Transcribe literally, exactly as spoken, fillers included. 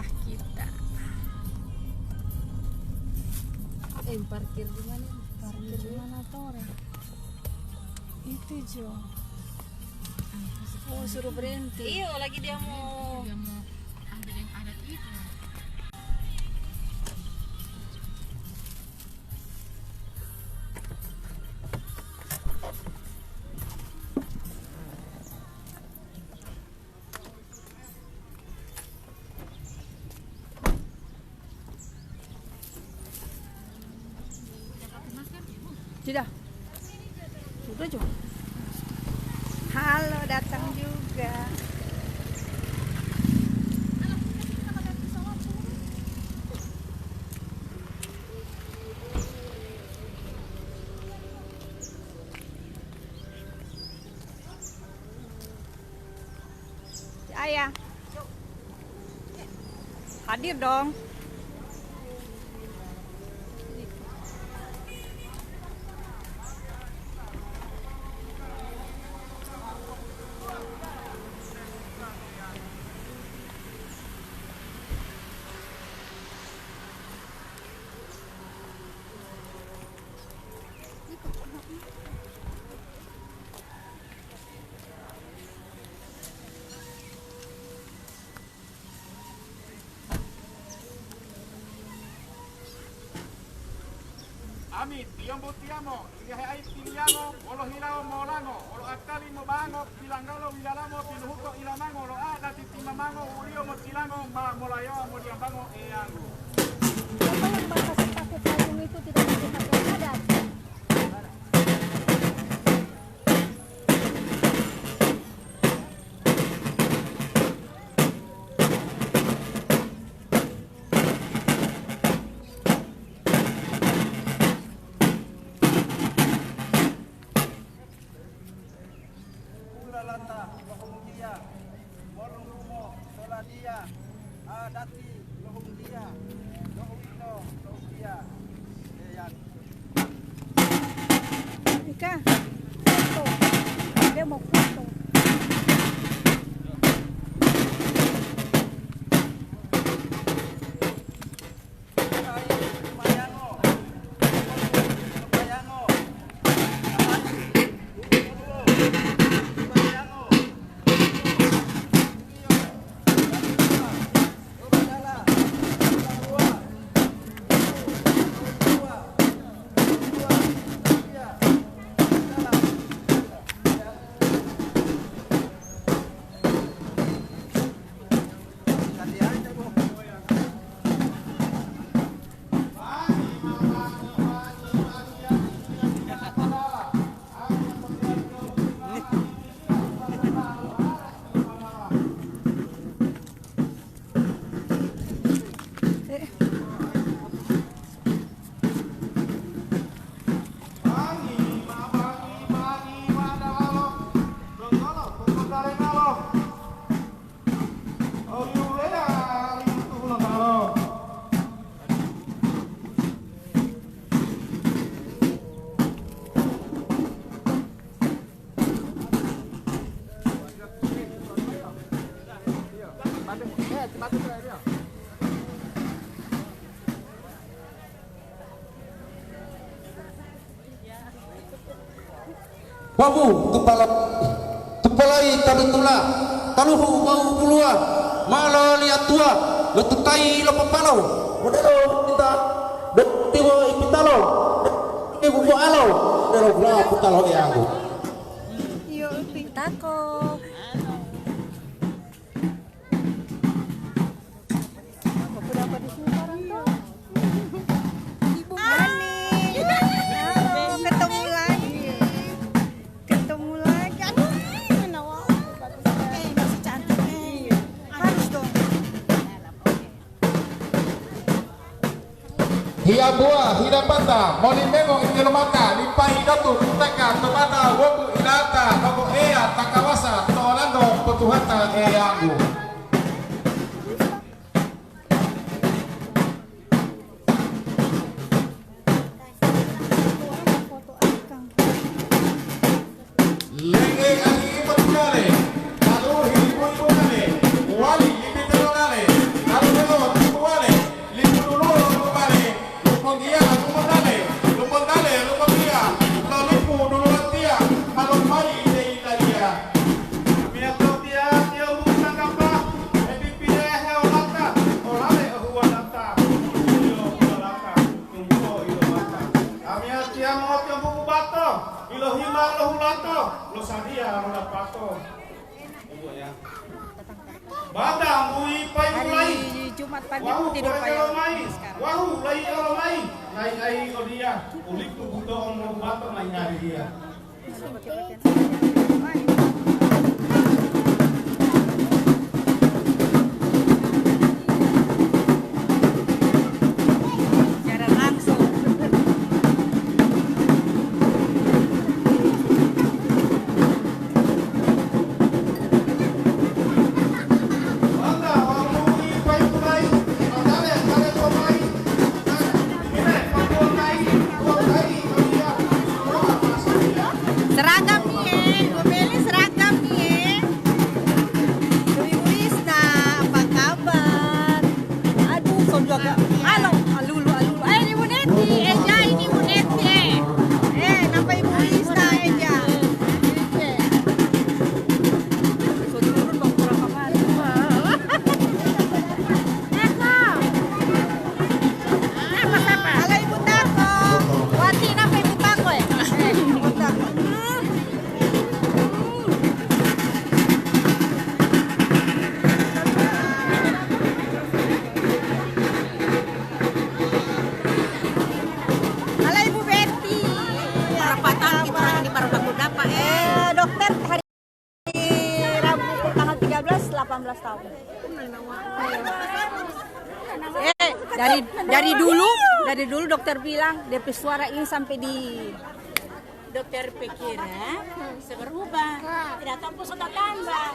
Kita. Eh, parkir di mana? Parkir di mana, Tore? Itu, Jo. Oh, suruh berhenti. Iyo, lagi dia mau. Dia mau ambil yang adat itu. Sudah. Sudah, Jo. Halo, datang juga. Ayah. Hadir dong. Ami tiyombu tiyamo, iliyahe ayi tiliyango, wolo hilawo molango, wolo akali mobango, bilanggalo wilalamo, piluhuto ilamango, lo adati timamango, wuliyo motilango, ma molayowa moliyambango Eyanggu. Siapa yang batas pakai payung itu tidak pakai pakaian adat? Ulalata lohunggiya, molunggumo soladiya, adati lohunggiya, lohuwito lohunggiya. Eyang. Ika, foto. Dia mau foto. Wawu tupala, tupalai ta dutula, taluhu wawu buluwa, ma loliya tuwa, lotutayi lo papalo, modelo kita, detiwo ipitalo, ibu moalo, modelo bula putalo Eyanggu. Iyo, pitako. Udah pada semua orang tuh. Ibu Mani. Halo, ketemu lagi. Ketemu lagi. Aduh, mana, wow, bagus banget. Eh, masih cantik, eh. Harus dong. Hiyabuwa hidapata, molimengo iti lomata, lipahi dotu putaka to mata, wombu ilata, nogo Eya ta kawasa, to olanto potuhata Eyanggu. Lenge ali ipotiyale, talu hilipu-iputale, wali lipitelo lale, talu helo Lo hulato, lo sadiya lo dapato. Bata mbuyi payi mulai. Hari Jumat pagi. Wahu tidur pagi. Lo mayi. Wahu lai lo mayi. Lai ai odiya. Uliku buto omo bato mayi ngariya. Siaran langsung. Seragam nih, eh. Gue beli seragam nih, eh. Ibu Isna, apa kabar? Aduh, so jaga. Halo, alulu, alulu. Eh, ini Bu Neti, eh, ya, ini Bu Neti, eh. Eh, napa Ibu Isna, eh, ya? So turun, Bang, kurang apa? Eko. Halo, Ibu Tako. Wati, napa Ibu Tako, eh? Eh, Ibu Tako. Halo, Ibu Betty. Berapa tahun kita orang di Baru Bakuda, Pak, eh? Eh, dokter hari Rabu tanggal tiga belas, delapan belas tahun. Eh, dari, dari dulu, dari dulu dokter bilang, D P suara ini sampai di dokter pikir, eh, bisa berubah. Tidak tahu pun sudah tambah.